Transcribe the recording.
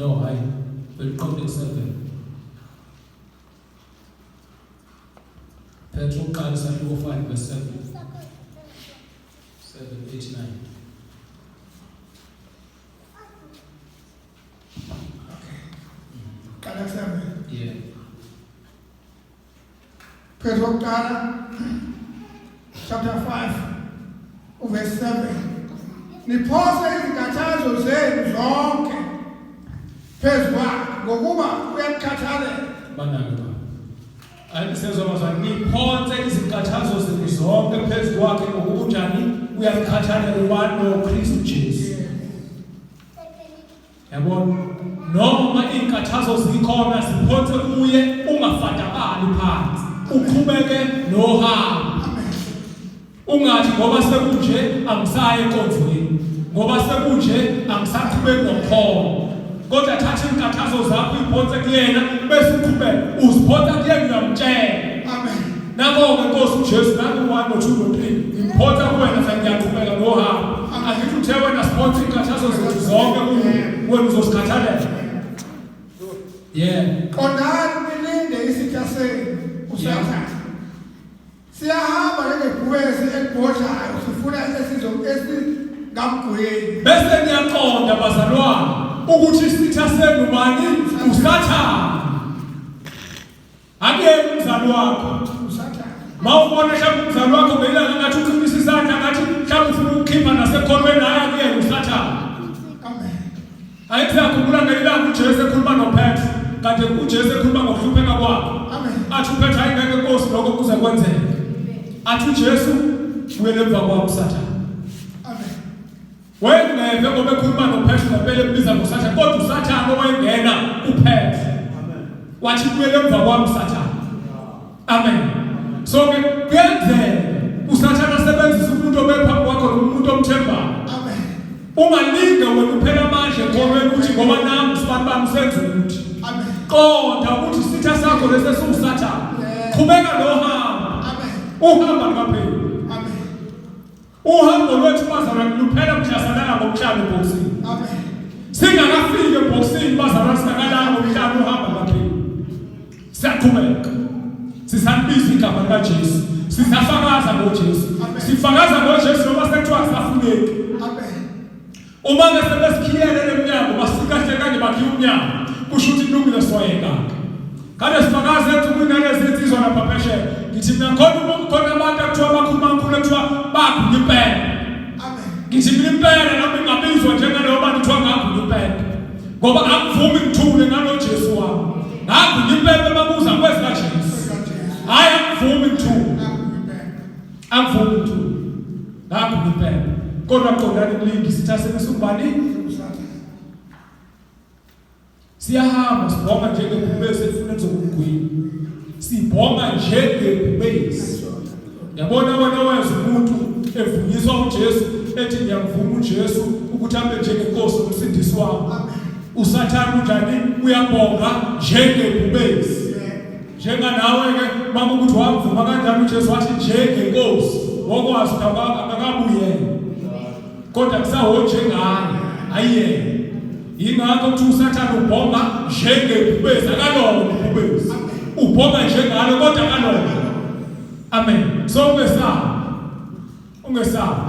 No, hayi. Beliqonde ku-7. Petro uqala isahluko 5 verse 7. 7 8 9. Okay. Qala ku-7. Yeah. Petro wokuqala chapter 5 uverse 7. Niphose izinkathazo zenu zonke phezu kwakhe ngokuba uyakukhathalela. Banake baba. Ayi sezwa bazalwane niphonse izinkathazo zenu zonke phezu kwakhe ngokuba unjani uyakukhathalela ubani noKristu Jesu. Yabona? Noma izinkathazo zikhona ziphonse kuye ungafadabali phansi. Uqhubeke nohambo. Ungathi ngoba sekunje angisayi enkonzweni. Ngoba sekunje angisaqhubeki nokholo. Kodwa thatha izinkathazo zakho uyiphonse kuyena bese uqhubeka uziphonsa kuyena uyamtshela. Amen. Nakho-ke Nkosi uJesu nangu 1 no 2 no 3 ngimphonsa kuwena sengiyaqhubeka nohambo. Angithi uthe wena siphonsa izinkathazo zethu zonke kuwe wena uzosikhathalela. Yeah. Qondani nilinde isitha senu uSathane. Siyahamba njengebhubesi elibhodlayo sifuna esizo esingamgwini. Bese niyaqonda bazalwane ukuthi isitha senu bani uSathane. Akuyena umzali wakho. USathane. Mawubona mhlawumbe umzali wakho ngelanga ngathi uqinisa isandla ngathi mhlawumbe ufuna ukukhipha nasekholweni hayi akuyena uSathane. Amen. Ayithi yakhumbula ngelanga uJesu ekhuluma noPetru kade uJesu ekhuluma ngokuhlupheka kwakhe. Amen. Athi uPetru hayi ngeke Nkosi lokho kuze kwenzeke. Athi uJesu buyele emva kwami Sathane. Amen. Wayengeve ngoba ekhuluma noPetru ngempela embiza ngoSathane kodwa uSathane owayengena kuPetru. Amen. Wathi buyele emva kwami Sathane. Amen. So ke kuyenzeka uSathane asebenzise umuntu obephambi kwakho nomuntu omthembayo. Amen. Ungalinge wena uphela amandla ekholweni ukuthi ngoba nami usibani bami usenza ukuthi. Amen. Qonda ukuthi isitha sakho lesi esiwuSathane. Yeah. Qhubeka nohambo. Amen. Uhamba lukapheli. Amen. Uhambo lwethu bazalwane luphela mhla salala ngomhlaba ebhokisini. Amen. Singakafiki ebhokisini bazalwane singakalala ngomhlaba uhamba lukapheli. Siyaqhubeka. Sisalibiza igama likaJesu. Sisafakaza ngoJesu. Amen. Sifakaza ngoJesu noma sekuthiwa asafuneki. Amen. Uma ke sebesikhiyele lemnyango basikahle kanje bakhiya umnyango kusho ukuthi kulungile soyeka. Kade sifakaze ensukwini nalezi insizwa lapha phesheya. Ngithi mina khona umuntu khona abantu ekuthiwa bakhuluma kakhulu ekuthiwa bagula impela. Amen. Ngithi mina impela nami ngingabizwa njengalowo bantu kuthiwa ngagula impela. Ngoba angivumi ngithule ngalo Jesu wami. Ngagula impela babuza kwezi kaJesu. Hayi angivumi ngithule. Angivumi ngithule. Ngagula impela. Kodwa qondani kulingi isitha senisubani? Siyahamba sibhonga njengebhubesi elifuna elizokugwina. Sibhonga njengebhubesi. Yabona wena wezwa umuntu evunyiswa uJesu ethi ngiyamvuma uJesu ukuthi abe njengenkosi nomsindisi wami. USathane unjani? Uyabhonga njengebhubesi. Njenganawe ke makukuthi wamvuma kanjani uJesu wathi njengenkosi wokwazi ukuthi akakabuyele. Kodwa kusawo njengaye ayiyena. Yingakho kuthiwa uSathane ubhonga njengebhubesi akalona ubhubesi. Ubhonga njengalo kodwa akalona. Amen. So ungesabi. Ungesabi.